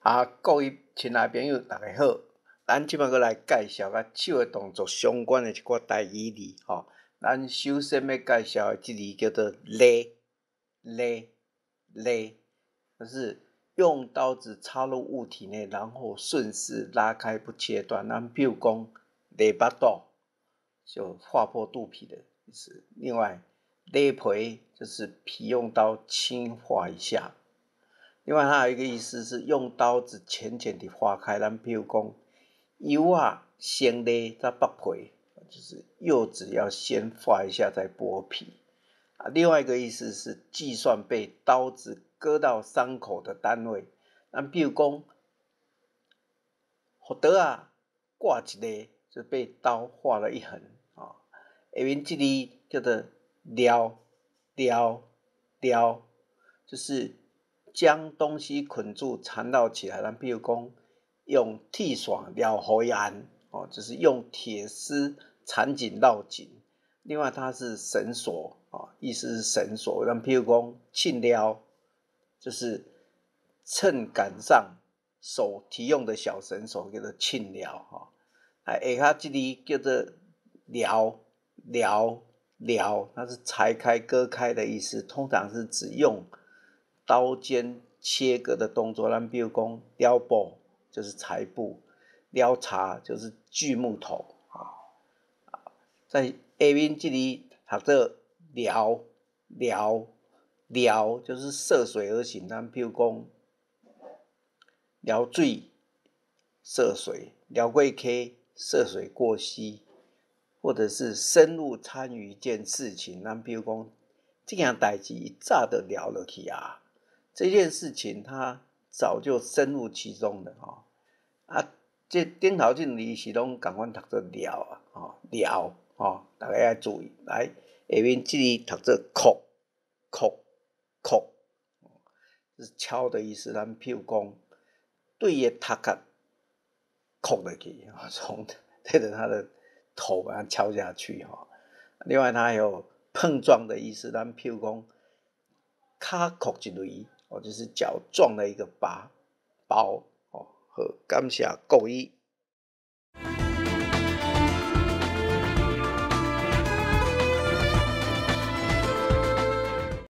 啊，各位親愛朋友，大家好。咱這擺閣來介紹佮手的動作相關的一寡台語字吼。咱首先欲介紹的這字叫做勒勒勒，就是用刀子插入物體內，然後順勢拉開不切斷。咱比如講，勒腹肚，就劃破肚皮的意思。另外，勒皮就是皮用刀輕劃一下。另外，它還有一個意思是用刀子淺淺地劃開。咱比如講，柚仔先勒再剝皮，就是柚子要先劃一下再剝皮。啊，另外一個意思是計算被刀子割到傷口的單位。咱比如講，予刀仔割一勒，就被刀劃了一痕。啊，下面這裡叫做撩撩撩，就是將東西捆住纏繞起來。咱比如講，用鐵線撩予伊按，哦，就是用鐵絲纏緊繞緊。另外，它是繩索，啊，意思是繩索。咱譬如講，秤撩，就是秤桿上手提用的小繩索，叫做秤撩，哈。啊，下跤這裡叫做撩撩撩，它是裁開、割開的意思，通常是指用刀尖切割的動作。咱比如講，撩布就是裁布，撩柴就是鋸木頭，啊。在下面這裡讀做撩撩撩，就是涉水而行。咱比如講，撩水涉水，撩過溪涉水過溪，或者是深入參與一件事情。咱比如講，這件代誌伊早就撩落去啊，這件事情他早就深入其中了吼。啊，這頂頭這兩字是攏仝款讀做撩啊，吼撩吼，大家愛注意。來，下面這裡讀做叩叩叩，是敲的意思。咱譬如講，對伊的頭殼叩落去，從對著他的頭把它敲下去吼。另外，它還有碰撞的意思。咱譬如講，跤叩一鐳，哦，就是腳撞了一個疤包哦。好，感謝各位。